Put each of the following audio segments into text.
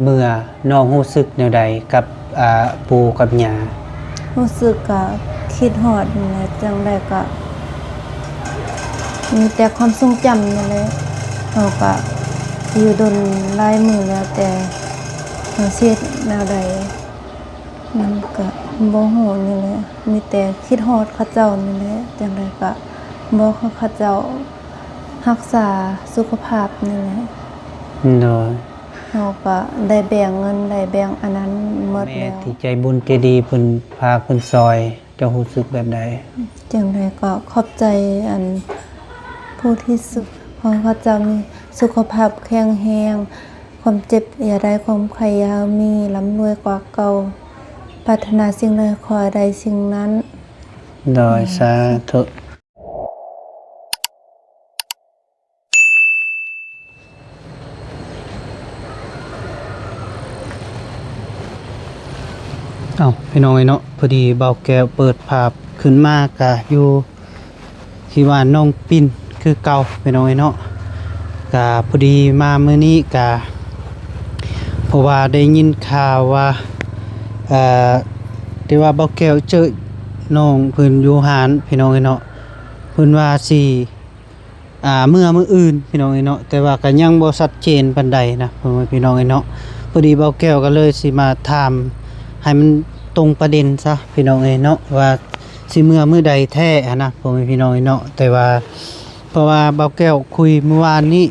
ເມື່ອນ້ອງຮູ້ສຶກແນວໃດກັບ ອ່າ ປູ່ກັບຍ່າ? ຮູ້ສຶກກໍຄິດຮອດຫັ້ນແຫຼະ, ຈັ່ງໃດກໍມີແຕ່ຄວາມຊົງຈຳນັ້ນແຫຼະ. ເຮົາກໍຢູ່ດົນຫຼາຍມື້ແລ້ວ, ແຕ່ເຮົາຊິເຮັດແນວໃດ ມັນກໍບໍ່ຮູ້ນີ້ແຫຼະ, ມີແຕ່ຄິດຮອດເຂົາເຈົ້ານີ້ແຫຼະ. ຈັ່ງໃດກໍບອກໃຫ້ເຂົາເຈົ້າຮັກສາສຸຂະພາບນີ້ແຫຼະ. ໂດຍ. ເຮົາກໍໄດ້ແບ່ງເງິນ ໄດ້ແບ່ງອັນນັ້ນໝົດແລ້ວ. ແມ່ທີ່ໃຈບຸນໃຈດີເພິ່ນພາເພິ່ນຊ່ອຍ ເຈົ້າຮູ້ສຶກແບບໃດ? ຈັ່ງໃດກໍຂອບໃຈອັນຜູ້ທີ່ສຸດ, ຂໍໃຫ້ເຂົາເຈົ້າມີສຸຂະພາບແຂງແຮງ, ຄວາມເຈັບຢ່າໄດ້, ຄວາມໄຂ້ຢ່າມີ, ລ່ຳລວຍກວ່າເກົ່າ, ປາດຖະໜາສິ່ງໃດຂໍໃຫ້ໄດ້ສິ່ງນັ້ນ. ໂດຍ ສາທຸ. ເອົ້າ ພີ່ນ້ອງເອີຍເນາະ, ພໍດີບ່າວແກ້ວເປີດພາບຂຶ້ນມາກະຢູ່ທີ່ບ້ານໜອງປິນຄືເກົ່າ ພີ່ນ້ອງເອີຍເນາະ. ກະພໍດີມາມື້ນີ້ກະ ເພາະວ່າໄດ້ຍິນຂ່າວວ່າ ເອີ ທີ່ວ່າບ່າວແກ້ວເຈີນ້ອງເພິ່ນຢູ່ຮ້ານ ພີ່ນ້ອງເອີຍເນາະ, ເພິ່ນວ່າຊິ ອ່າ ເມື່ອມື້ອື່ນ ພີ່ນ້ອງເອີຍເນາະ, ແຕ່ວ່າກໍຍັງບໍ່ຊັດເຈນປານໃດນະ ພໍ່ແມ່ພີ່ນ້ອງເອີຍເນາະ. ພໍດີບ່າວແກ້ວກໍເລີຍຊິມາຖາມໃຫ້ມັນຕົງປະເດັນຊະ ພີ່ນ້ອງເອີຍເນາະ, ວ່າຊິເມື່ອມື້ໃດແທ້ຫັ້ນນະ ພໍ່ແມ່ພີ່ນ້ອງເອີຍເນາະ. ແຕ່ວ່າ ເພາະວ່າບ່າວແກ້ວຄຸຍມື້ວານນີ້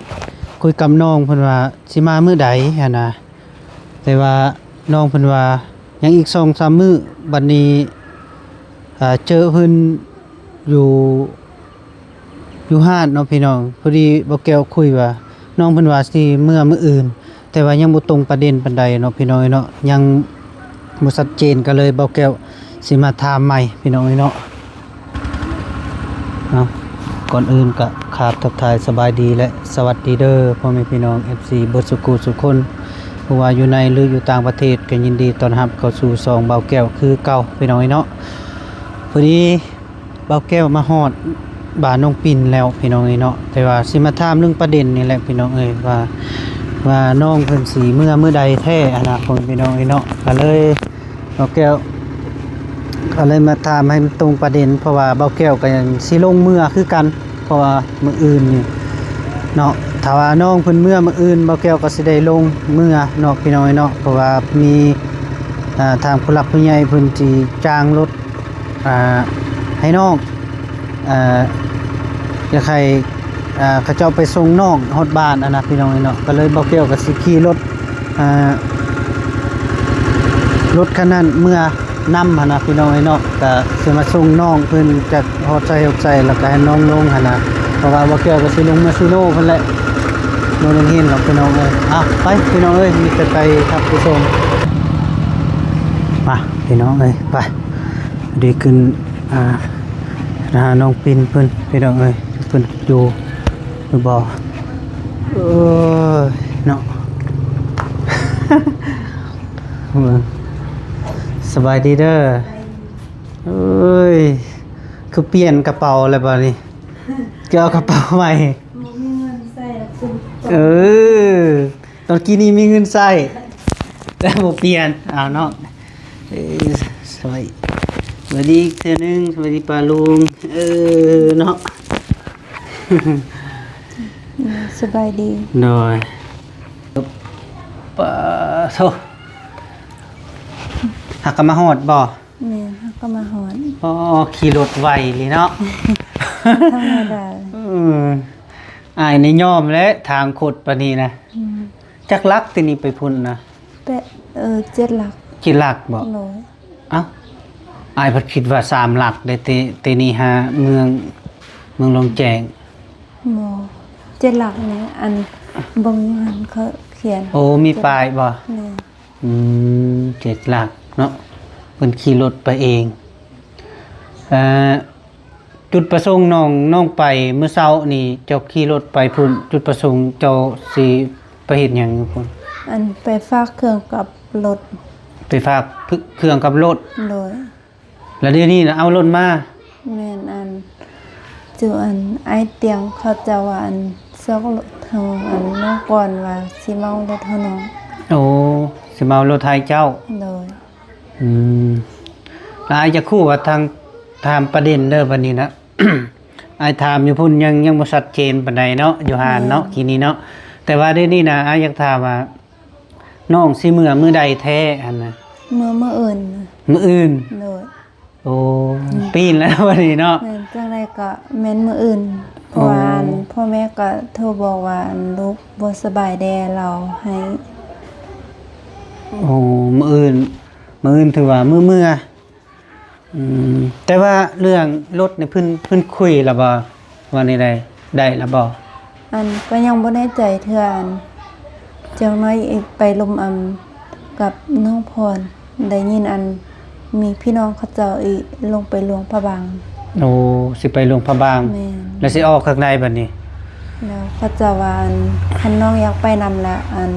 ຄຸຍກັບນ້ອງເພິ່ນວ່າຊິມາມື້ໃດຫັ້ນນະ, ແຕ່ວ່ານ້ອງເພິ່ນວ່າຍັງອີກສອງສາມມື້, ບັດນີ້ ອ່າ ເຈີເພິ່ນຢູ່ ຢູ່ຮ້ານເນາະ ພີ່ນ້ອງ. ພໍດີບ່າວແກ້ວຄຸຍວ່າ ນ້ອງເພິ່ນວ່າຊິເມື່ອມື້ອື່ນ, ແຕ່ວ່າຍັງບໍ່ຕົງປະເດັນປານໃດເນາະ ພີ່ນ້ອງເອີຍເນາະ, ຍັງບໍ່ຊັດເຈນ, ກໍເລີຍບ່າວແກ້ວຊິມາຖາມໃໝ່ ພີ່ນ້ອງເອີຍເນາະ. ເອົາ ກ່ອນອື່ນກໍຂາບທັກທາຍສະບາຍດີ ແລະ ສະຫວັດດີເດີ ພໍ່ແມ່ພີ່ນ້ອງ ເອັຟຊີ ເບິດສຸຂູສຸຄົນ, ບໍ່ວ່າຢູ່ໃນ ຫຼື ຢູ່ຕ່າງປະເທດ ກໍຍິນດີຕ້ອນຮັບເຂົ້າສູ່ຊ່ອງບ່າວແກ້ວຄືເກົ່າ ພີ່ນ້ອງເອີຍເນາະ. ພໍດີ ບ່າວແກ້ວມາຮອດບ້ານໜອງປິນແລ້ວ ພີ່ນ້ອງເອີຍເນາະ, ແຕ່ວ່າຊິມາຖາມເລື່ອງປະເດັນນີ້ແຫຼະ ພີ່ນ້ອງເອີຍ ວ່າ ວ່ານ້ອງເພິ່ນຊິເມື່ອມື້ໃດແທ້ຫັ້ນນະ ພໍ່ແມ່ພີ່ນ້ອງເອີຍເນາະ. ກໍເລີຍ ບ່າວແກ້ວກໍເລີຍມາຖາມໃຫ້ມັນຕົງປະເດັນ, ເພາະວ່າບ່າວແກ້ວກໍຍັງຊິລົງເມືອຄືກັນ, ເພາະວ່າມື້ອື່ນນີ້ເນາະ ຖ້າວ່ານ້ອງເພິ່ນເມືອມື້ອື່ນ ບ່າວແກ້ວກໍຊິໄດ້ລົງເມືອເນາະ ພີ່ນ້ອງເອີຍເນາະ, ເພາະວ່າມີ ອ່າ ທາງຜູ້ຫຼັກຜູ້ໃຫຍ່ເພິ່ນຊິຈ້າງລົດ ອ່າ ໃຫ້ນ້ອງ ອ່າ ຢາກໃຫ້ ອ່າ ເຂົາເຈົ້າໄປສົ່ງນ້ອງຮອດບ້ານຫັ້ນນະ ພີ່ນ້ອງເອີຍເນາະ. ກໍເລີຍບ່າວແກ້ວກໍຊິຂີ່ລົດ ອ່າ ລົດຄັນນັ້ນເມືອນຳຫັ້ນນະ ພີ່ນ້ອງເອີຍເນາະ, ກໍຊິມາສົ່ງນ້ອງເພິ່ນຈາກຮອດໃສຮອດໃສ ແລ້ວກໍໃຫ້ນ້ອງລົງຫັ້ນນະ, ເພາະວ່າບ່າວແກ້ວກໍຊິລົງເມືອຊີໂນພຸ້ນແຫຼະ ບໍ່ໄດ້ເຫັນດອກ ພີ່ນ້ອງເອີຍ. ເອົາ ໄປ ພີ່ນ້ອງເອີຍ ມີແຕ່ໄປຮັບໄປສົ່ງ ມາ ພີ່ນ້ອງເອີຍ ໄປ. ໄດ້ຂຶ້ນ ອ່າ ຫານ້ອງປິນເພິ່ນ ພີ່ນ້ອງເອີຍ, ເພິ່ນຢູ່ຫຼືບໍ່? ເອີຍເນາະ ສະບາຍດີເດີ. ເອີຍ ຄືປ່ຽນກະເປົາແລ້ວບາດນີ້? ຄືເອົາກະເປົາໃໝ່? ບໍ່ມີເງິນໃຊ້ແລ້ວ. ເອີ ຕອນກີ້ນີ້ມີເງິນໃຊ້ ແຕ່ບໍ່ປ່ຽນ. ເອົາເນາະ ເອີ ສະບາຍ ສະບາຍດີອີກເທື່ອໜຶ່ງ, ສະບາຍດີປ້າລຸງ. ເອີເນາະ ສະບາຍດີ. ໂດຍ ປ້າໂທ້ ຫາກະມາຮອດບໍ່? ແມ່ນ ເຮົາກໍມາຮອດ. ອໍ ຂີ່ລົດໄວອີ່ຫຼີເນາະ ທຳມະດາ. ເອີ ອ້າຍນີ້ຍອມແຫຼະ ທາງຄົດປານນີ້ນະ. ອືມ ຈັກຫຼັກແຕ່ນີ້ໄປພຸ້ນນະ? ແປດ ເອີ ເຈັດຫຼັກ. ເຈັດຫຼັກບໍ? ໂດຍ. ເອົ້າ ອ້າຍພັດຄິດວ່າສາມຫຼັກເດ້ ແຕ່ ແຕ່ນີ້ຫາເມືອງ ເມືອງຫຼວງແຈ້ງ. ບໍ່ ເຈັດຫຼັກນີ້ ອັນເບິ່ງຢູ່ຫັ້ນເຂົາຂຽນ. ໂອ້ ມີປ້າຍບໍ? ແມ່ນ. ອືມ ເຈັດຫຼັກເນາະ ເພິ່ນຂີ່ລົດໄປເອງ. ເອີ ຈຸດປະສົງນ້ອງ ນ້ອງໄປມື້ເຊົ້ານີ້ ເຈົ້າຂີ່ລົດໄປພຸ້ນ ຈຸດປະສົງເຈົ້າຊິໄປເຮັດຫຍັງຢູ່ພຸ້ນ? ອັນໄປຝາກເຄື່ອງກັບລົດ. ໄປຝາກເຄື່ອງກັບລົດ? ໂດຍ. ແລ້ວດຽວນີ້ນະເອົາລົດມາ? ແມ່ນ ອັນ ຈຸ ອັນ ອ້າຍຕຽງເຂົາເຈົ້າວ່າ ອັນ ຊອກລົດເຮົາ ອັນ ນ້ອງກອນວ່າຊິເໝົາລົດເຮົານ້ອງ. ໂອ້ ຊິມາເອົາລົດໄຖເຈົ້າ. ໂດຍ. ອືມ ອ້າຍຈະຮູ້ວ່າທາງ ຖາມປະເດັນເດີບັດນີ້ນະ ອ້າຍຖາມຢູ່ພຸ້ນຍັງ ຍັງບໍ່ຊັດເຈນປານໃດເນາະ ຢູ່ຮ້ານເນາະ ແມ່ນ ກີ້ນີ້ເນາະ. ແຕ່ວ່າດຽວນີ້ນະ ອ້າຍຢາກຖາມວ່າ ນ້ອງຊິເມືອມື້ໃດແທ້ຫັ້ນນະ? ເມືອມື້ອື່ນ. ມື້ອື່ນ? ໂດຍ. ໂອ້ ແມ່ນ ປີ້ນແລ້ວບັດນີ້ເນາະ. ແມ່ນ ຈັ່ງໃດກໍແມ່ນມື້ອື່ນ ເພາະວ່າ ໂອ້ ອັນ ພໍ່ແມ່ກໍໂທບອກວ່າ ອັນ ລູກບໍ່ສະບາຍແດ່ ລາວໄຫ້. ໂອ້ ມື້ອື່ນ ມື້ອື່ນຖືວ່າມື້ເມືອ. ອືມ ແຕ່ວ່າເລື່ອງລົດນີ້ເພິ່ນ ເພິ່ນຄຸຍແລ້ວບໍ່? ວ່າແນວໃດ ໄດ້ລະບໍ່? ອັນ ກໍຍັງບໍ່ແນ່ໃຈເທື່ອ ອັນ ຈັກໜ້ອຍອີກໄປລົມອຳກັບນ້ອງພອນ ໄດ້ຍິນ ອັນ ມີພີ່ນ້ອງເຂົາເຈົ້າອີກລົງໄປຫຼວງພະບາງ. ໂອ້ ຊິໄປຫຼວງພະບາງ. ແມ່ນ. ແລ້ວຊິອອກທາງໃດບັດນີ້? ແລ້ວເຂົາເຈົ້າວ່າ ອັນ ຄັນນ້ອງຢາກໄປນຳລະ ອັນ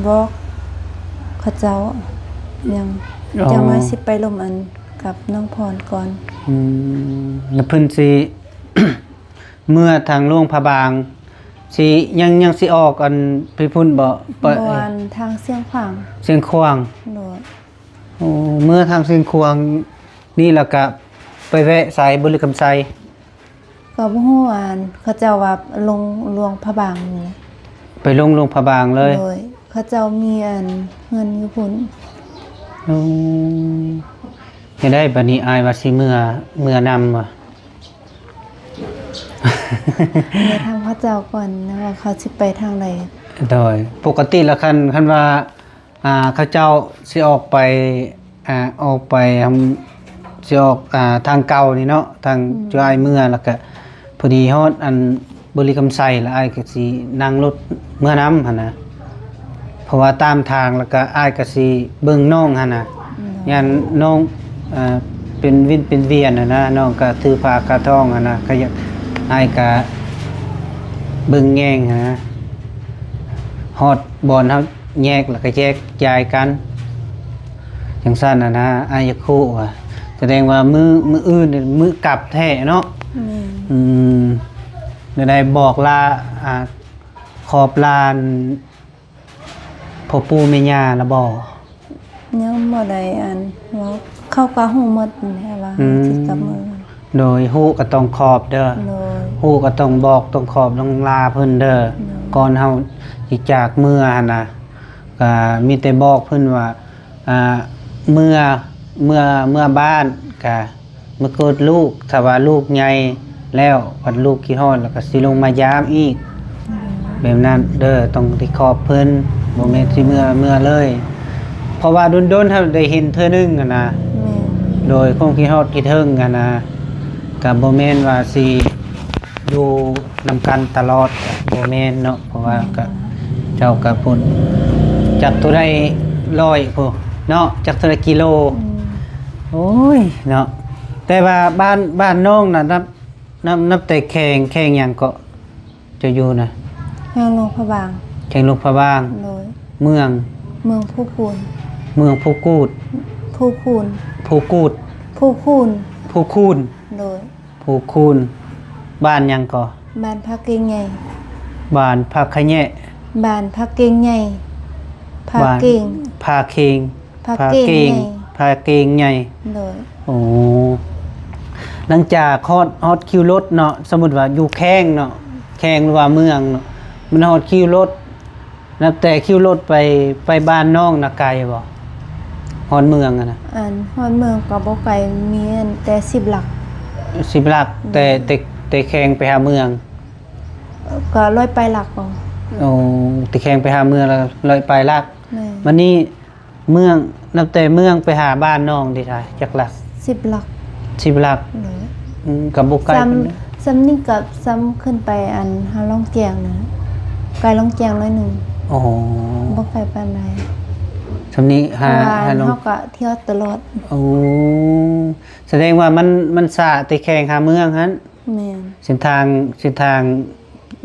ບອກເຂົາເຈົ້າ ຍັງ ອໍ ຈັກໜ້ອຍຊິໄປລົມ ອັນ ກັບນ້ອງພອນກ່ອນ. ອືມ ແລ້ວເພິ່ນຊິ ເມືອທາງຫຼວງພະບາງ ຊິ ຍັງ ຍັງຊິອອກ ອັນ ໄປພຸ້ນບໍ່? ບໍ່ ອັນ ທາງຊຽງຂວາງ. ຊຽງຂວາງ. ໂດຍ. ໂອ້ ເມືອທາງຊຽງຂວາງນີ້ ແລ້ວກະໄປແວະໃສ ບໍລິຄຳໄຊ? ກໍບໍ່ຮູ້ ອັນ ເຂົາເຈົ້າວ່າລົງຫຼວງພະບາງນີ້. ໄປລົງຫຼວງພະບາງເລີຍ? ໂດຍ. ເຂົາເຈົ້າມີ ອັນ ເຮືອນຢູ່ພຸ້ນ. ໂອ້ ເຮັດໃດບັດນີ້ ອ້າຍວ່າຊິເມືອ ເມືອນຳວ່າ ເມືອນຳເຂົາເຈົ້າກ່ອນນະ ວ່າເຂົາຊິໄປທາງໃດ. ໂດຍ. ປົກກະຕິລະ ຄັນ ຄັນວ່າ ອ່າ ເຂົາເຈົ້າຊິອອກໄປ ອ່າ ອອກໄປ ອຳ ຊິອອກ ອ່າ ທາງເກົ່ານີ້ເນາະ ທາງ ອືມ ຈຸອ້າຍເມືອ ແລ້ວກະພໍດີຮອດ ອັນ ບໍລິຄຳໄຊ ແລ້ວອ້າຍກໍຊິນັ່ງລົດເມືອນຳຫັ້ນນະ ເພາະວ່າຕາມທາງ ແລ້ວກະອ້າຍກໍຊິເບິ່ງນ້ອງຫັ້ນນະ. ອືມ. ຢ້ານນ້ອງ ອ່າ ເປັນວິນເປັນວຽນຫັ້ນນະ ນ້ອງກໍຖືພາຄາທ້ອງຫັ້ນນະ ກໍຢາກ ອ້າຍກໍເບິ່ງແຍງຫັ້ນນະ ຮອດບ່ອນເຮົາ ແຍກແລ້ວກໍແຍກຍ້າຍກັນ ຈັ່ງຊັ້ນນະນະ. ອ້າຍຢາກຮູ້ວ່າ ສະແດງວ່າມື້ ມື້ອື່ນນີ້ມື້ກັບແທ້ເນາະ? ແມ່ນ. ອືມ ແນວໃດ ບອກລາ ອ່າ ຂອບລາ ພໍ່ປູ່ແມ່ຍ່າລະບໍ່? ຍັງບໍ່ໄດ້ ອັນ ເວົ້າ ເຂົາກໍຮູ້ໝົດແຫຼະວ່າ ອືມ ຊິກັບມື້. ໂດຍ. ຮູ້ກໍຕ້ອງຂອບເດີ. ໂດຍ. ຮູ້ກໍຕ້ອງບອກ ຕ້ອງຂອບ ຕ້ອງລາເພິ່ນເດີ. ໂດຍ. ກ່ອນເຮົາຊິຈາກເມືອຫັ້ນນະ ກໍມີແຕ່ບອກເພິ່ນວ່າ ອ່າ ເມືອ ເມືອ ເມືອບ້ານກະມາເກີດລູກ ຖ້າວ່າລູກໃຫຍ່ແລ້ວ ພັດລູກຄິດຮອດ ແລ້ວກໍຊິລົງມາຢາມອີກ ແບບນັ້ນເດີ. ຕ້ອງໄດ້ຂອບເພິ່ນ ບໍ່ແມ່ນຊິເມືອ ເມືອເລີຍ ເພາະວ່າດົນໆ ເຮົາໄດ້ເຫັນເທື່ອໜຶ່ງຫັ້ນນະ. ແມ່ນ. ໂດຍ ຄວາມຄິດຮອດຄິດເຖິງຫັ້ນນະ ກໍບໍ່ແມ່ນວ່າຊິ ຢູ່ນຳກັນຕະຫຼອດ ບໍ່ແມ່ນເນາະ ເພາະວ່າ ແມ່ນ ກໍເຈົ້າກໍພຸ້ນ ຈັກເທົ່າໃດຮ້ອຍພຸ້ນເນາະ ຈັກເທົ່າໃດກິໂລ. ອືມ. ໂອ້ຍເນາະ ແຕ່ວ່າບ້ານ ບ້ານນ້ອງນະ ນັບ ນັບ ນັບແຕ່ແຂວງ ແຂວງຫຍັງເກາະ ເຈົ້າຢູ່ນະ? ແຂວງຫຼວງພະບາງ. ແຂວງຫຼວງພະບາງ. ໂດຍ. ເມືອງ? ເມືອງພູຄູນ. ເມືອງພູກູດ. ພູຄູນ. ພູກູດ. ພູຄູນ. ພູຄູນ. ໂດຍ. ພູຄູນ. ບ້ານຫຍັງກໍ? ບ້ານຜາເກັງໃຫຍ່. ບ້ານຜາຂະແຍະ. ບ້ານຜາເກັງໃຫຍ່. ຜາເກັງ. ຜາເກັງ. ຜາເກັງໃຫຍ່. ຜາເກັງໃຫຍ່. ໂດຍ. ໂອ້ ຫຼັງຈາກຮອດ ຮອດຄິວລົດເນາະ, ສົມມຸດວ່າຢູ່ແຂວງເນາະ, ແຂວງ ຫຼືວ່າເມືອງເນາະ, ມັນຮອດຄິວລົດ, ນັບແຕ່ຄິວລົດໄປ ໄປບ້ານນ້ອງນະ ໄກບໍ່? ຮອດເມືອງຫັ້ນນະ. ອັນຮອດເມືອງກໍບໍ່ໄກ, ມີອັນແຕ່ສິບຫຼັກ. ສິບຫຼັກ. ແຕ່ ແຕ່ ແຕ່ແຂວງໄປຫາເມືອງ ກໍຮ້ອຍປາຍຫຼັກ. ໂອ້ ແຕ່ແຂວງໄປຫາເມືອງລະຮ້ອຍປາຍຫຼັກ. ແມ່ນ. ບັດນີ້ ເມືອງ ນັບແຕ່ເມືອງໄປຫາບ້ານນ້ອງເດ ຈັກຫຼັກ? ສິບຫຼັກ. ສິບຫຼັກ. ໂດຍ. ອືມ ກໍບໍ່ໄກ ສ່ຳ ປານໃດ. ສ່ຳນີ້ກໍສ່ຳຂຶ້ນໄປອັນຫາລ້ອງແຈງນະ, ໄກລ້ອງແຈງໜ້ອຍໜຶ່ງ. ອໍ ບໍ່ໄກປານໃດ. ສ່ຳນີ້ຫາ ເພາະວ່າ ຫາລ້ອງ ເຮົາກໍທ່ຽວຕະຫຼອດ. ໂອ້ ສະແດງວ່າມັນ ມັນສາແຕ່ແຂວງຫາເມືອງຫັ້ນ. ແມ່ນ. ເສັ້ນທາງ ເສັ້ນທາງ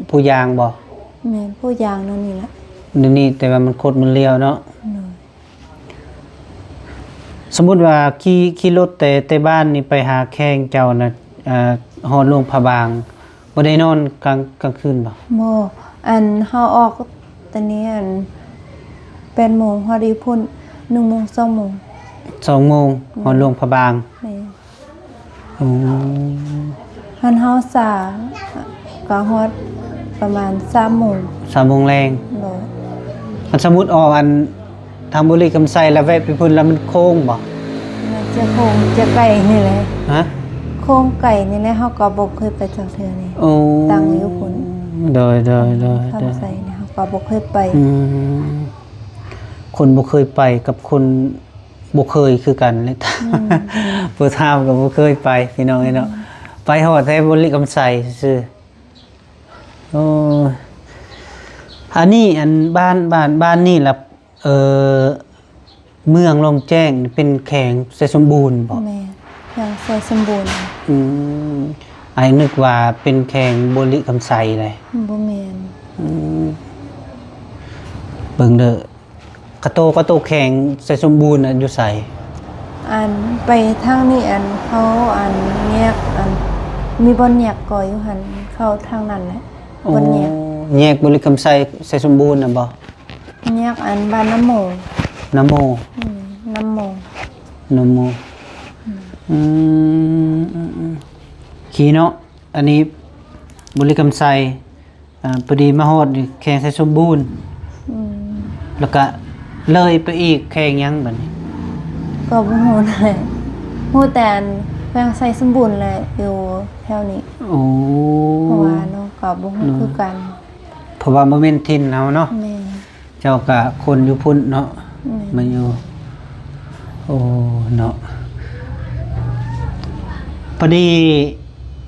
ຜູ້ຍ່າງບໍ່? ແມ່ນ ຜູ້ຍ່າງແນວນີ້ແຫຼະ. ແນວນີ້ ແຕ່ວ່າມັນຄົດມັນລ້ຽວເນາະ. ໂດຍ. ສົມມຸດວ່າຂີ່ ຂີ່ລົດແຕ່ ແຕ່ບ້ານນີ້ໄປຫາແຂວງເຈົ້ານະ ເອີ ຮອດຫຼວງພະບາງ ບໍ່ໄດ້ນອນກາງ ກາງຄືນບໍ່? ບໍ່. ອັນເຮົາອອກແຕ່ນີ້ ອັນ ແປດໂມງຮອດຢູ່ພຸ້ນ ໜຶ່ງໂມງ ສອງໂມງ ສອງໂມງ ແມ່ນ ຮອດຫຼວງພະບາງ. ແມ່ນ. ໂອ້ ຄັນເຮົາສາກໍຮອດປະມານສາມໂມງ ສາມໂມງແລງ. ໂດຍ. ຄັນສົມມຸດອອກອັນທາງບໍລິຄຳໄຊ ແລ້ວແວະໄປພຸ້ນ ແລ້ວມັນໂຄ້ງບໍ່? ມັນຈະໂຄ້ງ ຈະໄກນີ້ແຫຼະ. ຮະ? ໂຄ້ງໄກນີ້ແຫຼະ ເຮົາກໍບໍ່ເຄີຍໄປຈັກເທື່ອນີ້. ໂອ້ ຕັ້ງຢູ່ພຸ້ນ. ໂດຍ ໂດຍ ໂດຍ ຄຳໄຊນີ້ເຮົາກໍບໍ່ເຄີຍໄປ. ອືມ ຄົນບໍ່ເຄີຍໄປກັບຄົນບໍ່ເຄີຍຄືກັນເລີຍ. ອືມ ຜູ້ຖາມກໍບໍ່ເຄີຍໄປ ພີ່ນ້ອງເອີຍເນາະ. ອືມ ໄປຮອດແຕ່ບໍລິຄຳໄຊຊື່ໆ. ໂອ້ ອັນນີ້ ອັນບ້ານ ບ້ານ ບ້ານນີ້ລະ ເອີ ເມືອງລ່ອງແຈ້ງເປັນແຂວງໄຊສົມບູນບໍ? ແມ່ນ ແຂວງໄຊສົມບູນ. ອືມ ອ້າຍນຶກວ່າເປັນແຂວງບໍລິຄຳໄຊເດ້. ບໍ່ແມ່ນ. ອືມ ເບິ່ງເດີ ກະໂຕ ກະໂຕແຂວງໄຊສົມບູນນະຢູ່ໃສ? ອັນໄປທາງນີ້ ອັນເຂົາອັນແຍກ ອັນມີບ່ອນແຍກກໍຢູ່ຫັ້ນ ເຂົ້າທາງນັ້ນແຫຼະ. ໂອ້ ບ່ອນແຍກ ແຍກບໍລິຄຳໄຊ ໄຊສົມບູນນະບໍ? ແຍກອັນບ້ານນ້ຳໂມ. ນ້ຳໂມ. ອືມ ນ້ຳໂມ ນ້ຳໂມ. ອືມ ອືມ ອືມ ຂີ່ເນາະ ອັນນີ້ບໍລິຄຳໄຊ ອ່າ ພໍດີມາຮອດແຂວງໄຊສົມບູນ. ອືມ ແລ້ວກະເລີຍໄປອີກແຂວງຫຍັງບັດນີ້? ກໍບໍ່ຮູ້ນະ ຮູ້ແຕ່ອັນແຂວງໄຊສົມບູນແຫຼະ ຢູ່ແຖວນີ້. ໂອ້ ເພາະວ່ານ້ອງກໍບໍ່ຮູ້ຄືກັນ ເພາະວ່າບໍ່ແມ່ນຖິ່ນເຮົາເນາະ. ແມ່ນ. ເຈົ້າກະຄົນຢູ່ພຸ້ນເນາະ. ແມ່ນ. ມາຢູ່ ໂອ້ ເນາະ ພໍດີ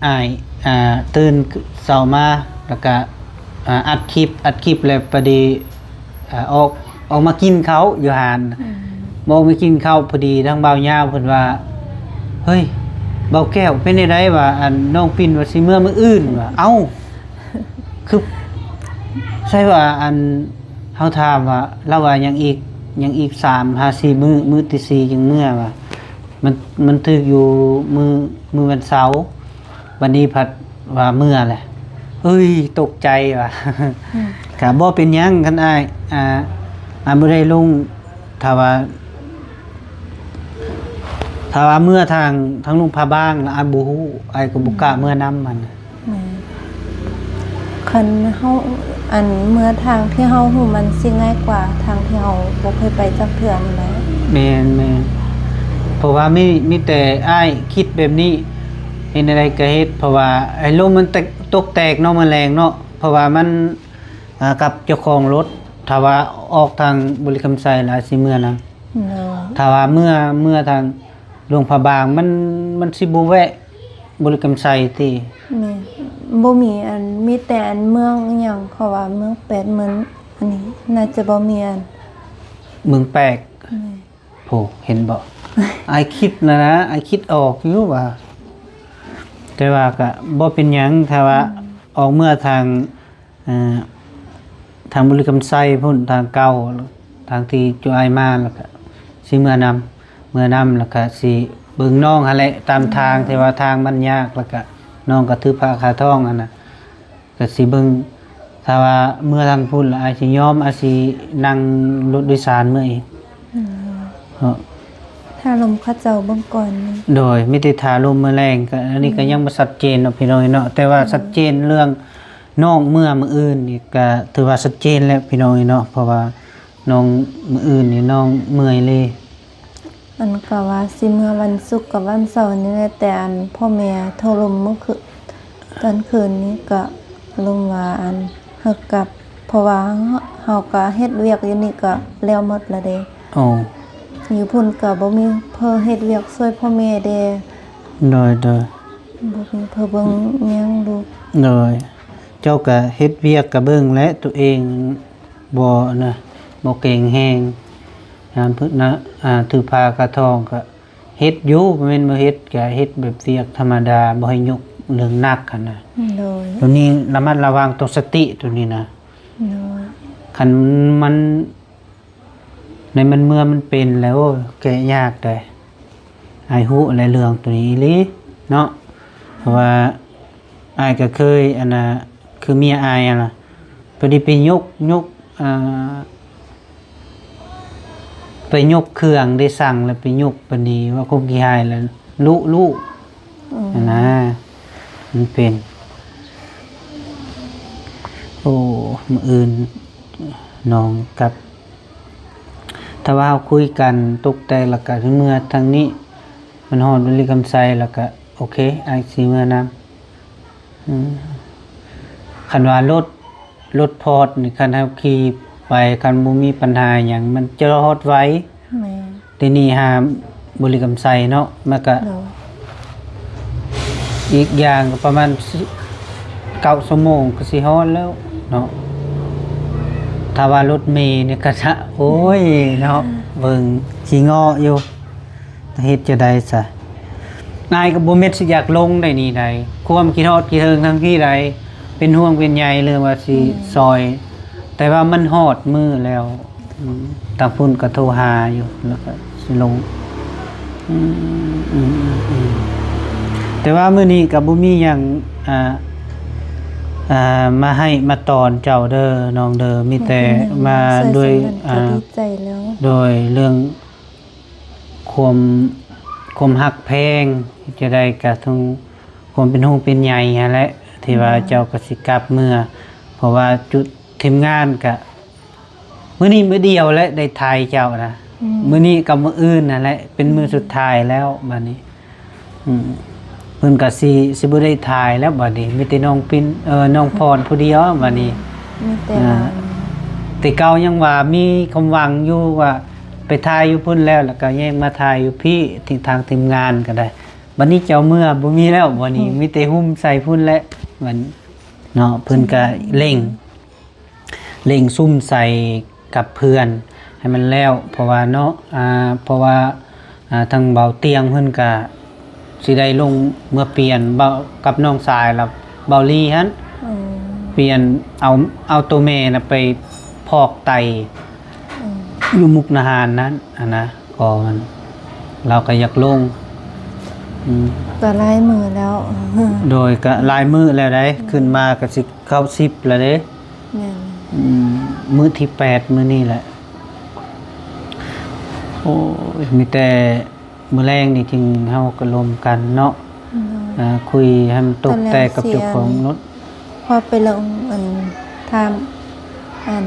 ອ້າຍ ອ່າ ຕື່ນເຊົ້າມາ ແລ້ວກະ ອ່າ ອັດຄລິບ ອັດຄລິບແລ້ວພໍດີ ອ່າ ອອກ ອອກມາກິນເຂົ້າຢູ່ຮ້ານ. ອືມ ອອກມາກິນເຂົ້າ ພໍດີທາງບ່າວຍາວເພິ່ນວ່າ ເຮີ້ຍ ບ່າວແກ້ວ ເປັນແນວໃດ? ວ່າ ອັນ ນ້ອງປິ່ນວ່າຊິເມືອມື້ອື່ນ ວ່າ ເອົ້າ ຄື ໃຊ່ວ່າ ອັນ ເຮົາຖາມວ່າ ລາວວ່າຍັງອີກ ຍັງອີກສາມຫາສີ່ມື້ ມື້ທີສີ່ຈຶ່ງເມືອວ່າ ມັນ ມັນຖືກຢູ່ມື້ ມື້ວັນເສົາ ບັດນີ້ພັດວ່າເມືອແຫຼະ ເອີຍ ຕົກໃຈວ່າ. ອືມ ກະບໍ່ເປັນຫຍັງ ຄັນອ້າຍ ອ່າ ອ້າຍບໍ່ໄດ້ລົງ ຖ້າວ່າ ຖ້າວ່າເມືອທາງ ທາງຫຼວງພະບາງລະ ອ້າຍບໍ່ຮູ້ ອ້າຍກໍບໍ່ກ້າເມືອນຳຫັ້ນ. ແມ່ນ ຄັນເຮົາ ອັນ ເມືອທາງທີ່ເຮົາຮູ້ມັນຊິງ່າຍກວ່າທາງທີ່ເຮົາບໍ່ເຄີຍໄປຈັກເທື່ອນີ້ແຫຼະ. ແມ່ນໆ ເພາະວ່າມີ ມີແຕ່ອ້າຍຄິດແບບນີ້ ເຮັດແນວໃດກໍເຮັດ ເພາະວ່າໄອ້ລົມມັນແຕກ ຕົກແຕກເນາະ ມື້ແລງເນາະ ເພາະວ່າມັນ ອ່າ ກັບເຈົ້າຂອງລົດ ຖ້າວ່າອອກທາງບໍລິຄຳໄຊລະຊິເມືອນຳ. ໂດຍ ຖ້າວ່າເມືອ ເມືອທາງຫຼວງພະບາງ ມັນ ມັນຊິບໍ່ແວະ ບໍລິຄຳໄຊຕິ? ແມ່ນ ບໍ່ມີອັນ ມີແຕ່ອັນເມືອງອີ່ຫຍັງ ເຂົາວ່າເມືອງແປດ ເມືອງອັນນີ້ ໜ້າຈະບໍ່ມີອັນ ເມືອງແປກ. ແມ່ນ ໂພ ເຫັນບໍ່? ອ້າຍຄິດນະນະ ອ້າຍຄິດອອກຢູ່ວ່າ ແຕ່ວ່າກະບໍ່ເປັນຫຍັງ ຖ້າວ່າ ອືມ ອອກເມືອທາງ ອ່າ ທາງບໍລິຄຳໄຊພຸ້ນ ທາງເກົ່າ ທາງທີ່ຈຸອ້າຍມາ ແລ້ວກະຊິເມືອນຳ ເມືອນຳ ແລ້ວກະຊິເບິ່ງນ້ອງຫັ້ນແຫຼະ ຕາມທາງ ອືມ ທີ່ວ່າທາງມັນຍາກ ແລ້ວກະນ້ອງກະຖືພາຄາທ້ອງຫັ້ນນະ ກະຊິເບິ່ງ ຖ້າວ່າເມືອທາງພຸ້ນລະ ອາດຊິຍອມ ອາດຊິນັ່ງລົດໂດຍສານເມືອເອງ. ອືມ ເນາະ ຖ້າລົມເຂົາເຈົ້າເບິ່ງກ່ອນ. ໂດຍ ມີແຕ່ຖ້າລົມມື້ແລງ ກະ ອັນນີ້ກະ ອືມ ຍັງບໍ່ຊັດເຈນເນາະ ພີ່ນ້ອງເນາະ ແຕ່ວ່າ ອືມ ຊັດເຈນເລື່ອງ ນ້ອງເມືອມື້ອື່ນນີ້ກະຖືວ່າຊັດເຈນແລ້ວ ພີ່ນ້ອງເອີຍເນາະ ເພາະວ່ານ້ອງມື້ອື່ນນີ້ນ້ອງເມື່ອຍເລີຍ. ອັນກະວ່າຊິເມືອວັນສຸກກັບວັນເສົານີ້ແຫຼະ ແຕ່ອັນພໍ່ແມ່ໂທລົມມື້ຄືນ ຕອນຄືນນີ້ກະລົມວ່າອັນໃຫ້ກັບ ເພາະວ່າເຮົາກະເຮັດວຽກຢູ່ນີ້ກະແລ້ວໝົດລະເດ້. ໂອ້ ຢູ່ພຸ້ນກະບໍ່ມີເພິ່ນເຮັດວຽກຊ່ວຍພໍ່ແມ່ເດ້. ໂດຍ ໂດຍ ບໍ່ມີເພິ່ນເບິ່ງຫຍັງລູກ. ໂດຍ ເຈົ້າກະເຮັດວຽກກະເບິ່ງແຫຼະ ໂຕເອງບໍ່ນະ ບໍ່ເກັ່ງແຮງ ຍາມເພິ່ນນະ ອ່າ ຖືພາກະທ້ອງກະເຮັດຢູ່ ບໍ່ແມ່ນບໍ່ເຮັດ ກະເຮັດແບບວຽກທຳມະດາ ບໍ່ໃຫ້ຍົກເລື່ອງໜັກຫັ້ນນະ. ໂດຍ ໂຕນີ້ລະມັດລະວັງ ຕ້ອງສະຕິໂຕນີ້ນະ. ໂດຍ ຄັນມັນ ໃນມັນເມື່ອມັນເປັນແລ້ວ ໂອ້ຍ ແກ້ຍາກເດ້. ອ້າຍຮູ້ແຫຼະເລື່ອງໂຕນີ້ອີ່ຫຼີເນາະ ເພາະວ່າອ້າຍກໍເຄີຍ ອັນນ່າ ຄືເມຍອ້າຍຫັ້ນລະ ເພິ່ນໄດ້ໄປຍົກ ຍົກ ອ່າ ໄປຍົກເຄື່ອງ ໄດ້ສັ່ງແລ້ວໄປຍົກປານນີ້ ວ່າຄົນຂີ້ຮ້າຍແລ້ວລຸລຸ ອືມ ຫັ້ນນະ ມັນເປັນ ໂອ້ ມື້ອື່ນນ້ອງກັບ ຖ້າວ່າເຮົາຄຸຍກັນຕົກແຕກແລ້ວກະເມືອທາງນີ້ ມັນຮອດບໍລິຄຳໄຊແລ້ວກະໂອເຄ ອ້າຍຊິເມືອນຳ. ອືມ ຄັນວ່າລົດ ລົດພອດນີ້ ຄັນເຮົາຂີ່ໄປ ຄັນບໍ່ມີບັນຫາຫຍັງ ມັນຈະຮອດໄວ. ແມ່ນ ແຕ່ນີ້ຫາບໍລິຄຳໄຊເນາະ ມັນກະ ໂດຍ ອີກຢ່າງກະປະມານເກົ້າຊົ່ວໂມງກະຊິຮອດແລ້ວເນາະ. ຖ້າວ່າລົດເມນີ້ກະຈະ ໂອ້ຍເນາະ ເບິ່ງຂີ້ເງາະຢູ່. ເຮັດຈັ່ງໃດຊະ? ອ້າຍກໍບໍ່ແມ່ນຊິຢາກລົງໄດ໋ນີ້ໃດ໋ ຄວາມຄິດຮອດຄິດເຖິງທາງພີ້ໃດ໋ ເປັນຫ່ວງເປັນໃຍເລື່ອງວ່າຊິ ອືມ ຊ່ອຍ ແຕ່ວ່າມັນຮອດມື້ແລ້ວ ອືມ ທາງພຸ້ນກໍໂທຫາຢູ່ ແລ້ວກໍຊິລົງ ອືມ ອືມ ອືມ ແຕ່ວ່າມື້ນີ້ກໍບໍ່ມີຫຍັງ ອ່າ ອ່າ ມາໃຫ້ມາຕອນເຈົ້າເດີນ້ອງເດີ ມີແຕ່ ບໍ່ເປັນຫຍັງ ມາ ຊ່ວຍ ໂດຍ ສຳນັ້ນກໍ ອ່າ ດີໃຈແລ້ວ ໂດຍເລື່ອງ ຄວາມ ຄວາມຮັກແພງ ຈະໄດ້ກະທັງຄວາມເປັນຫ່ວງເປັນໃຍຫັ້ນແຫຼະ ທີ່ວ່າ ອືມ ເຈົ້າກໍຊິກັບເມືອ ເພາະວ່າຈຸດທີມງານກະ ມື້ນີ້ມື້ດຽວແຫຼະໄດ້ຖ່າຍເຈົ້ານະ ອືມ ມື້ນີ້ກັບມື້ອື່ນຫັ້ນແຫຼະ ເປັນມື້ ອືມ ສຸດທ້າຍແລ້ວບາດນີ້ ອືມ ເພິ່ນກໍຊິ ຊິບໍ່ໄດ້ຖ່າຍແລ້ວບາດນີ້ ມີແຕ່ນ້ອງປິນ ເອີ ນ້ອງພອນຜູ້ດຽວບາດນີ້ ມີແຕ່ ອ່າ ແຕ່ເກົ່າຍັງວ່າມີຄວາມຫວັງຢູ່ວ່າໄປຖ່າຍຢູ່ພຸ້ນແລ້ວ ແລ້ວກໍແຍງມາຖ່າຍຢູ່ພີ້ ທີ່ທາງທີມງານກໍໄດ້ ບາດນີ້ເຈົ້າເມືອບໍ່ມີແລ້ວ ບາດນີ້ ອືມ ມີແຕ່ຫຸ້ມໃສ່ພຸ້ນແຫຼະ ບາດເນາະ ເພິ່ນກໍເລັ່ງ ເລັ່ງສຸມໃສ່ກັບເພື່ອນໃຫ້ມັນແລ້ວ ເພາະວ່າເນາະ ອ່າ ເພາະວ່າ ອ່າ ທາງເບົາຕຽງເພິ່ນກະຊິໄດ້ລົງເມືອປ່ຽນ ເບົາ ກັບນ້ອງຊາຍລະ ເບົາລີຫັ້ນ ອືມ ປ່ຽນເອົາ ເອົາໂຕແມ່ນະໄປຟອກໄຕ ອືມ ຢູ່ມຸກນາຫານນັ້ນຫັ້ນນະ ກໍມັນ ລາວກໍຢາກລົງ ອືມ ກໍຫຼາຍມື້ແລ້ວ ໂດຍ ກໍຫຼາຍມື້ແລ້ວໃດ໋ ອືມ ຂຶ້ນມາກໍຊິເຂົ້າສິບແລ້ວເດ້ ແມ່ນ ອືມ ມື້ທີແປດມື້ນີ້ແຫຼະ ໂອ້ຍ ມີແຕ່ມື້ແລງນີ້ຈຶ່ງເຮົາກໍລົມກັນເນາະ ໂດຍ ອ່າ ຄຸຍໃຫ້ມັນຕົກແຕກກັບເຈົ້າຂອງລົດ ພໍໄປລົງອັນ ຖາມອັນ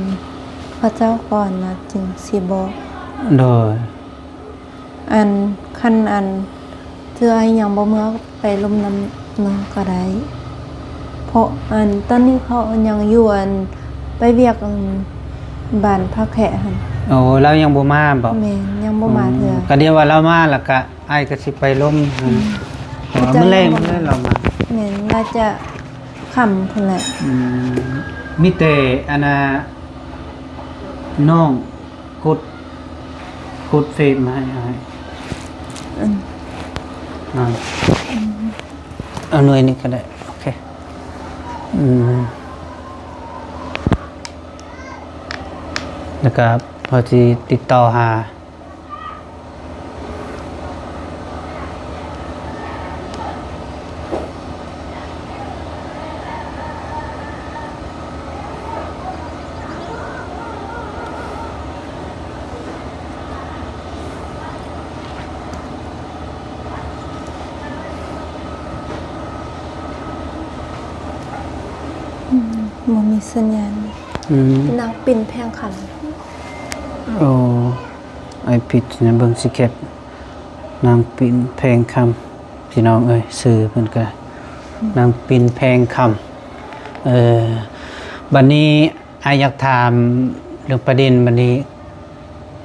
ເຂົາເຈົ້າກ່ອນນະ ຈຶ່ງຊິບອກ ໂດຍ ອັນ ຄັນອັນ ເທື່ອຍັງບໍ່ເມືອໄປລົມນຳນ້ອງກໍໄດ້ ເພາະອັນ ຕອນນີ້ເຂົາຍັງຢູ່ອັນ ໄປວຽກອັນ ບ້ານພາກແຂະຫັ້ນ ໂອ້ ລາວຍັງບໍ່ມາບໍ? ແມ່ນ ຍັງບໍ່ມາເທື່ອ ອືມ ກໍດຽວວ່າລາວມາແລ້ວກະ ອ້າຍກໍຊິໄປລົມ ອືມ ເພາະວ່າມື້ແລງ ເຂົາເຈົ້າຍັງບໍ່ມາ ມື້ແລງລາວມາ ແມ່ນ ລາວຈະຄ່ຳພຸ້ນແຫຼະ ອືມ ມີແຕ່ອັນນ່າ ນ້ອງ ກົດ ກົດເຟສມາໃຫ້ອ້າຍ ອືມ ອ່າ ອືມ ເອົາໜ່ວຍນີ້ກໍໄດ້ ໂອເຄ ອືມ ແລ້ວກໍພໍຊິຕິດຕໍ່ຫາ ອືມ ບໍ່ມີສັນຍານ ອືມ ນາງປິ່ນແພງຄຳ ໂອ້ ອ້າຍຜິດນະ ເບິ່ງຊິເກັດ ນາງປິ່ນແພງຄຳ ພີ່ນ້ອງເອີຍ ຊື່ເພິ່ນກະ ອືມ ນາງປິ່ນແພງຄຳ ເອີ ບັດນີ້ ອ້າຍຢາກຖາມເລື່ອງປະເດັນບັດນີ້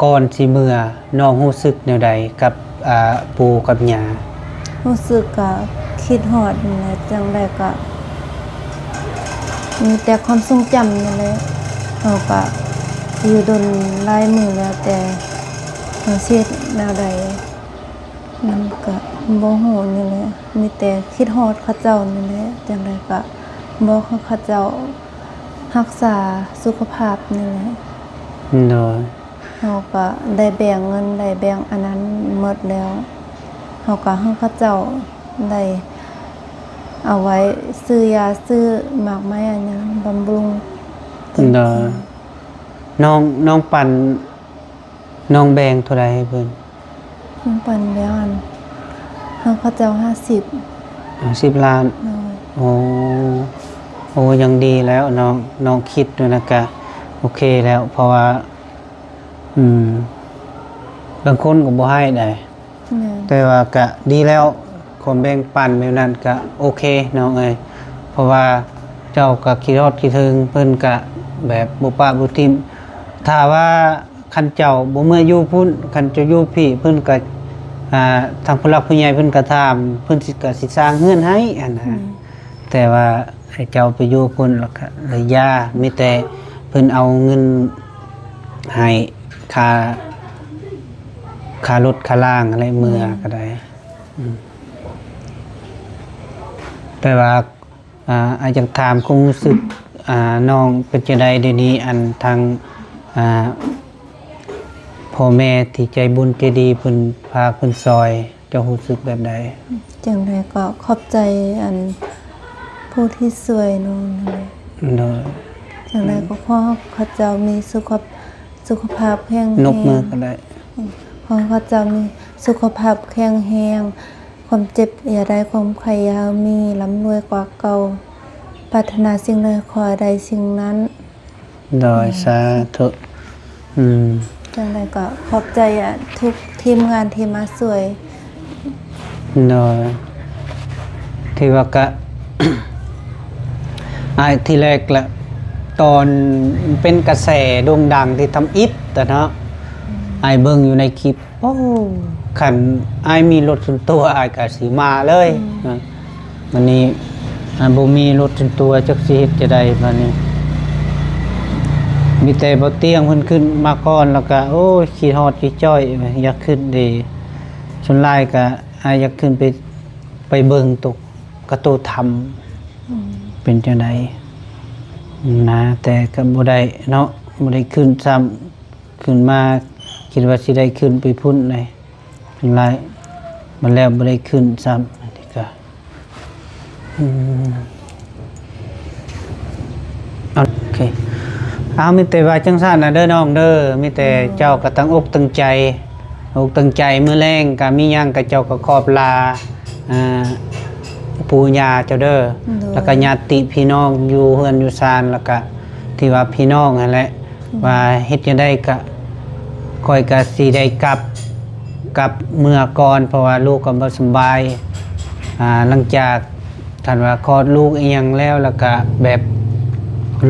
ກ່ອນຊິເມືອ ນ້ອງຮູ້ສຶກແນວໃດກັບ ອ່າ ປູ່ກັບຍ່າ? ຮູ້ສຶກກະຄິດຮອດຫັ້ນແຫຼະ ຈັ່ງໃດກະມີແຕ່ຄວາມຊົງຈຳນັ້ນແຫຼະ ເຮົາກະຢູ່ດົນຫຼາຍມື້ແລ້ວ ແຕ່ເຮົາຊິເຮັດແນວໃດ ມັນກະບໍ່ຮູ້ນີ້ແຫຼະ ມີແຕ່ຄິດຮອດເຂົາເຈົ້ານີ້ແຫຼະ ຈັ່ງໃດກະບອກໃຫ້ເຂົາເຈົ້າຮັກສາສຸຂະພາບນີ້ແຫຼະ ໂດຍ ເຮົາກະໄດ້ແບ່ງເງິນ ໄດ້ແບ່ງອັນນັ້ນໝົດແລ້ວ ເຮົາກະໃຫ້ເຂົາເຈົ້າໄດ້ເອົາໄວ້ຊື້ຢາ ຊື້ໝາກໄມ້ອັນຫຍັງບຳລຸງ ໂດຍ ນ້ອງ ນ້ອງປັນ ນ້ອງແບ່ງເທົ່າໃດໃຫ້ເພິ່ນ? ເພິ່ນປັນແລ້ວ ອັນ ໃຫ້ເຂົາເຈົ້າຫ້າສິບ ຫ້າສິບລ້ານ. ໂດຍ. ໂອ້ ໂອ້ ຍັງດີແລ້ວເນາະ ນ້ອງຄິດດູນະ ກະໂອເຄແລ້ວ ເພາະວ່າ ອືມ ບາງຄົນກໍບໍ່ໃຫ້ໃດ. ແມ່ນ. ແຕ່ວ່າກະດີແລ້ວ ຄວາມແບ່ງປັນແບບນັ້ນກະໂອເຄນ້ອງເອີຍ ເພາະວ່າເຈົ້າກະຄິດຮອດຄິດເຖິງເພິ່ນ ກະແບບບໍ່ປະບໍ່ຖິ້ມ. ຖ້າວ່າຄັນເຈົ້າບໍ່ເມືອຢູ່ພຸ້ນ ຄັນເຈົ້າຢູ່ພີ້ ເພິ່ນກະ ອ່າ ທາງຜູ້ຫຼັກຜູ້ໃຫຍ່ເພິ່ນກະຖາມ ເພິ່ນຊິ ກະຊິສ້າງເຮືອນໃຫ້ຫັ້ນນະ. ອືມ. ແຕ່ວ່າໃຫ້ເຈົ້າໄປຢູ່ພຸ້ນ ແລ້ວກະໄລຍາ ມີແຕ່ເພິ່ນເອົາເງິນໃຫ້ຄ່າ ຄ່າລົດຄ່າລາງຫັ້ນແຫຼະ ເມືອ ແມ່ນ ກະໄດ້. ອືມ ແຕ່ວ່າ ອ່າ ອ້າຍຢາກຖາມຄວາມຮູ້ສຶກ ອ່າ ນ້ອງເປັນຈັ່ງໃດດຽວນີ້? ອັນທາງ ອ່າ ພໍ່ແມ່ທີ່ໃຈບຸນໃຈດີເພິ່ນພາເພິ່ນຊ່ອຍ ເຈົ້າຮູ້ສຶກແບບໃດ? ຈັ່ງໃດກໍຂອບໃຈ ອັນ ຜູ້ທີ່ຊ່ວຍນ້ອງນັ້ນແຫຼະ. ໂດຍ. ຈັ່ງໃດກໍຂໍໃຫ້ເຂົາເຈົ້າມີສຸຂະ ສຸຂະພາບແຂງແຮງ ນົບມືກໍໄດ້. ຂໍໃຫ້ເຂົາເຈົ້າມີສຸຂະພາບແຂງແຮງ ຄວາມເຈັບຢ່າໄດ້ ຄວາມໄຂ້ຢ່າມີ ລ່ຳລວຍກວ່າເກົ່າ ປາດຖະໜາສິ່ງໃດຂໍໃຫ້ໄດ້ສິ່ງນັ້ນ. ໂດຍ. ອືມ ສາທຸ. ອືມ ຈັ່ງໃດກໍຂອບໃຈ ອາ ທຸກທີມງານທີ່ມາຊ່ວຍ. ໂດຍ. ທີ່ວ່າກະ ອ້າຍ ທີແລກລະ ຕອນເປັນກະແສໂດ່ງດັງທີ່ທຳອິດນະເນາະ ອືມ ອ້າຍເບິ່ງຢູ່ໃນຄລິບ ໂອ້ ຄັນອ້າຍມີລົດສ່ວນຕົວ ອ້າຍກະຊິມາເລີຍ. ອືມ ນະ ບາດນີ້ ອ່າ ບໍ່ມີລົດສ່ວນຕົວ ຈັກຊິເຮັດຈັ່ງໃດບາດນີ້? ມີແຕ່ບໍ່ຕຽງເພິ່ນຂຶ້ນມາກ່ອນ ແລ້ວກະ ໂອ້ຍ ຄິດຮອດຈິດຈ່ອຍ ຢາກຂຶ້ນເດ. ສ່ວນຫຼາຍກະ ອາ ຢາກຂຶ້ນໄປ ໄປເບິ່ງໂຕ ກະໂຕຖ້ຳ ອືມ ເປັນຈັ່ງໃດນະ ແຕ່ກະບໍ່ໄດ້ເນາະ ບໍ່ໄດ້ຂຶ້ນຊ້ຳ. ຂຶ້ນມາຄິດວ່າຊິໄດ້ຂຶ້ນໄປພຸ້ນໃດ ຫຼາຍ ມາແລ້ວບໍ່ໄດ້ຂຶ້ນຊ້ຳ ອັນນີ້ກະ ອືມ ໂອເຄ ເອົາ ມີແຕ່ວ່າຈັ່ງຊັ້ນນະເດີນ້ອງເດີ ມີແຕ່ ໂດຍ ເຈົ້າກະຕັ້ງອົກຕັ້ງໃຈ ອົກຕັ້ງໃຈ ມື້ແລງກະມີຫຍັງກະເຈົ້າກະຂອບລາ ອ່າ ປູ່ຍ່າເຈົ້າເດີ ໂດຍ ແລ້ວກະຍາດຕິພີ່ນ້ອງຢູ່ເຮືອນຢູ່ຊານ ແລ້ວກະທີ່ວ່າພີ່ນ້ອງຫັ້ນແຫຼະ ອືມ ວ່າເຮັດຈັ່ງໃດກະ ຂ້ອຍກະຊິໄດ້ກັບ ກັບເມືອກ່ອນ ເພາະວ່າລູກກໍບໍ່ສະບາຍ ອ່າ ຫຼັງຈາກ ຄັນວ່າຄອດລູກອີ່ຫຍັງແລ້ວ ແລ້ວກະແບບ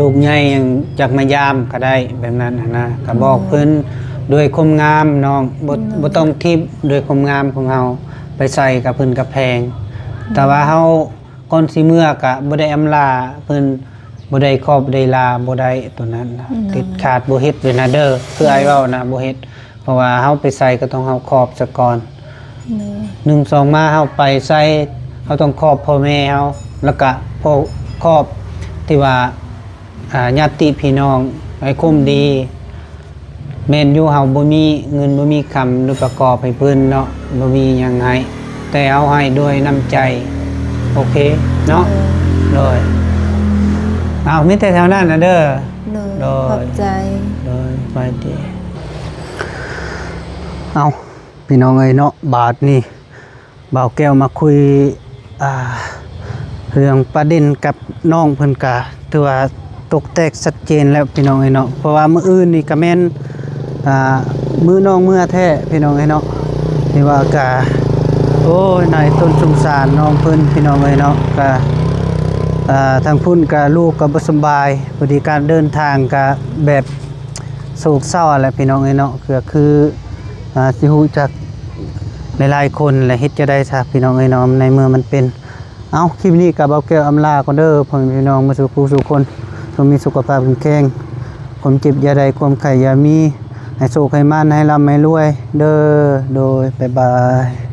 ລູກໃຫຍ່ຫຍັງ ຈັກມາຢາມກະໄດ້ ແບບນັ້ນຫັ້ນນະ ກະບອກເພິ່ນ ອືມ ດ້ວຍຄວາມງາມນ້ອງ ບໍ່ ອືມ ບໍ່ຕ້ອງທິບ ດ້ວຍຄວາມງາມຂອງເຮົາ ໄປໃສກະເພິ່ນກະແພງ ອືມ ແຕ່ວ່າເຮົາ ກ່ອນຊິເມືອກະບໍ່ໄດ້ອຳລາເພິ່ນ ບໍ່ໄດ້ຂອບໄດ້ລາ ບໍ່ໄດ້ໂຕນັ້ນນະ ໂດຍ ເດັດຂາດ ບໍ່ເຮັດເລີຍນະເດີ ຄືອ້າຍເວົ້ານະ ບໍ່ເຮັດ ເພາະວ່າເຮົາໄປໃສກໍຕ້ອງເຮົາຂອບສາກ່ອນ ໂດຍ ໜຶ່ງສອງມາເຮົາໄປໃສ ເຮົາຕ້ອງຂອບພໍ່ແມ່ເຮົາ ແລ້ວກະພໍຂອບທີ່ວ່າ ອ່າ ຍາດຕິພີ່ນ້ອງໃຫ້ຄົມດີ ແມ່ນຢູ່ ເຮົາບໍ່ມີເງິນ ບໍ່ມີຄຳ ຫຼືປະກອບໃຫ້ເພິ່ນເນາະ ບໍ່ມີຫຍັງໃຫ້ ແຕ່ເຮົາໃຫ້ດ້ວຍນ້ຳໃຈ ໂອເຄເນາະ ໂດຍ ໂດຍ ເອົາ ມີແຕ່ເທົ່ານັ້ນນະເດີ ໂດຍ ໂດຍ ຂອບໃຈ ໂດຍ ສະບາຍດີ ເອົາ ພີ່ນ້ອງເອີຍເນາະ ບາດນີ້ ບ່າວແກ້ວມາຄຸຍ ອ່າ ເລື່ອງປະເດັນກັບນ້ອງເພິ່ນກະຖືວ່າຕົກແຕກຊັດເຈນແລ້ວພີ່ນ້ອງເອີຍເນາະ ເພາະວ່າມື້ອື່ນນີ້ກະແມ່ນ ອ່າ ມື້ນ້ອງເມືອແທ້ພີ່ນ້ອງເອີຍເນາະ ທີ່ວ່າກະ ໂອ້ຍ ໜ້າຕົນສົງສານນ້ອງເພິ່ນພີ່ນ້ອງເອີຍເນາະ ກະ ອ່າ ທາງພຸ້ນກະລູກກະບໍ່ສະບາຍ ພໍດີການເດີນທາງກະແບບ ໂສກເສົ້າຫັ້ນແຫຼະພີ່ນ້ອງເອີຍເນາະ ກະຄື ອ່າ ຊິຮູ້ຈັກຫຼາຍໆຄົນແຫຼະ ເຮັດຈັ່ງໃດຊະພີ່ນ້ອງເອີຍເນາະ ໃນເມື່ອມັນເປັນ ເອົ້າ ຄລິບນີ້ກະບ່າວແກ້ວອຳລາກ່ອນເດີ ພໍ່ແມ່ພີ່ນ້ອງໝົດສູ່ຜູ້ສູ່ຄົນ ຈົ່ງມີສຸຂະພາບເຂັ້ມແຂງ ຄວາມເຈັບຢ່າໄດ້ ຄວາມໄຂ້ຢ່າມີ ໃຫ້ໂຊກໃຫ້ໝານ ໃຫ້ລ່ຳໃຫ້ລວຍເດີ ໂດຍ ບາຍບາຍ.